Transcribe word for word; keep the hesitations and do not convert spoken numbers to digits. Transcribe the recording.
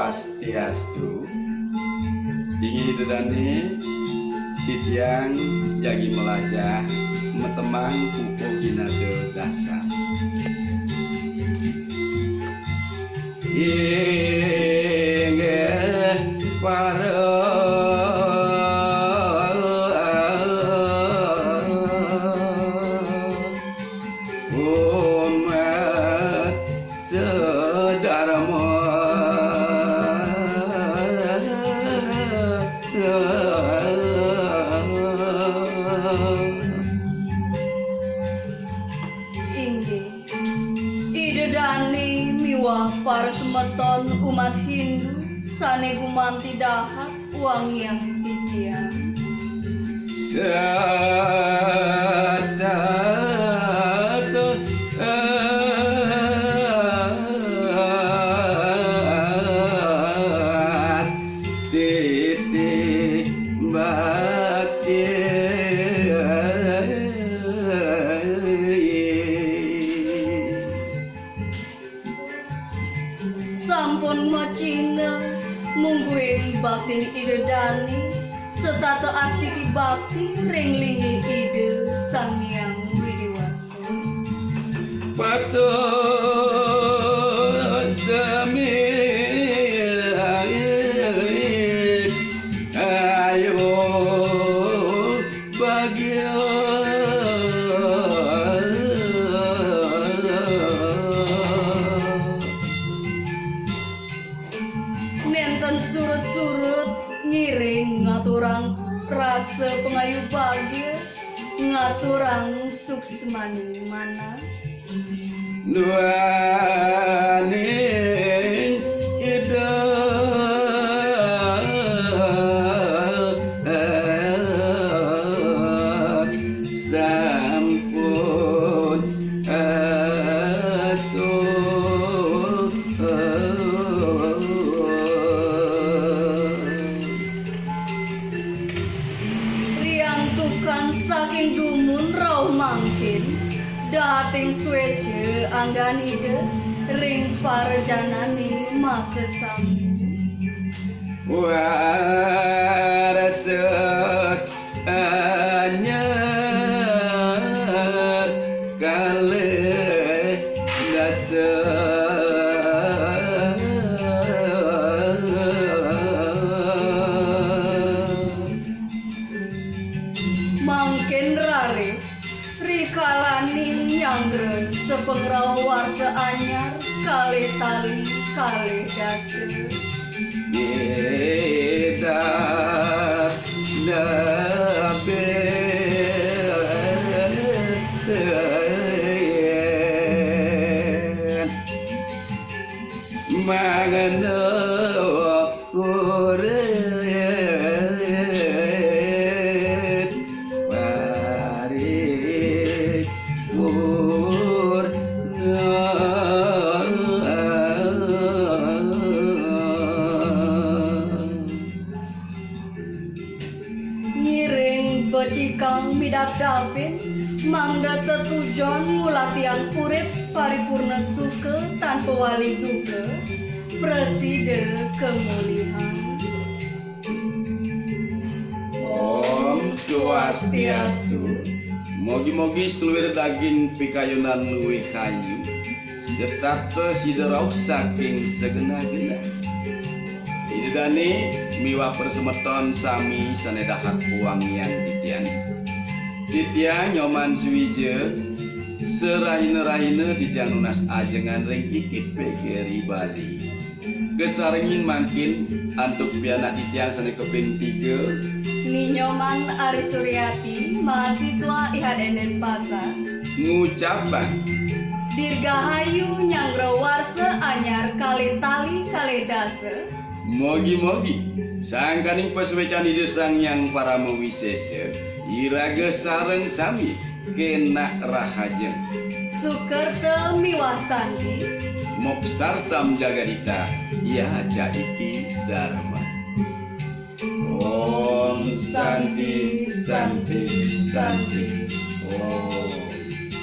Swastiastu. Inggih Ida dané, titiang jagi malajah matemang pupuh Ginada Dasar. Inggih para umat sedarma. Inggih, Ida dané miwah para semeton umat Hindu sané gumanti dahat wangiang titiang. Satata titi bakti. Sampun macihna mungguing baktin Ida dané, setata astiti bakti ring linggih Ida Sang Hyang Widi Wasa. Patut sami ayo bagia. Nénten surut-surut ngiring ngaturang rasa pangayu bagia, ngaturang suksmaning manah. Nuaning Ida sampun astuh. Riantukan saking dumun rauh mangkin, dahating suéca anggan Ida ring parajanané makasami. Warsa anyar kalih dasa. Mangkin raris, rikalaning nyanggra sapangrauh warsa anyar kalih tali kalih dasa. Kita nabi mangena urip paripurna. Ngiring becikang midabdabin, mangda tetujon ngulatiang urip paripurna suka tanpa wali duka, prasida kamulihan. Om Swastiastu. Mogi-mogi saluir daging pikayunan luih ayu, setata sida rauh saking sagenah-genah. Ida dané miwah para semeton sami sané dahat wangiang titiang. Titiang Nyoman Suwija, sarahina-rahina titiang nunas ajengan ring I K P G R I Bali. Kasarengin mangkin antuk pianak titiang sané kaping tiga. Ni Nyoman Ari Suryati, mahasiswa I H N Denpasar. Ngucapang dirgahayu nyanggra warsa anyar kalih tali kalih dasa. Mogi-mogi sangkaning pasuécan Ida Sang Hyang Parama Wisésa, iraga sareng sami kénak rahajeng. Sukerta miwah santi. Moksartham jagadhita, ya ca itti dharma. Om Santi, Santi, Santi, Om.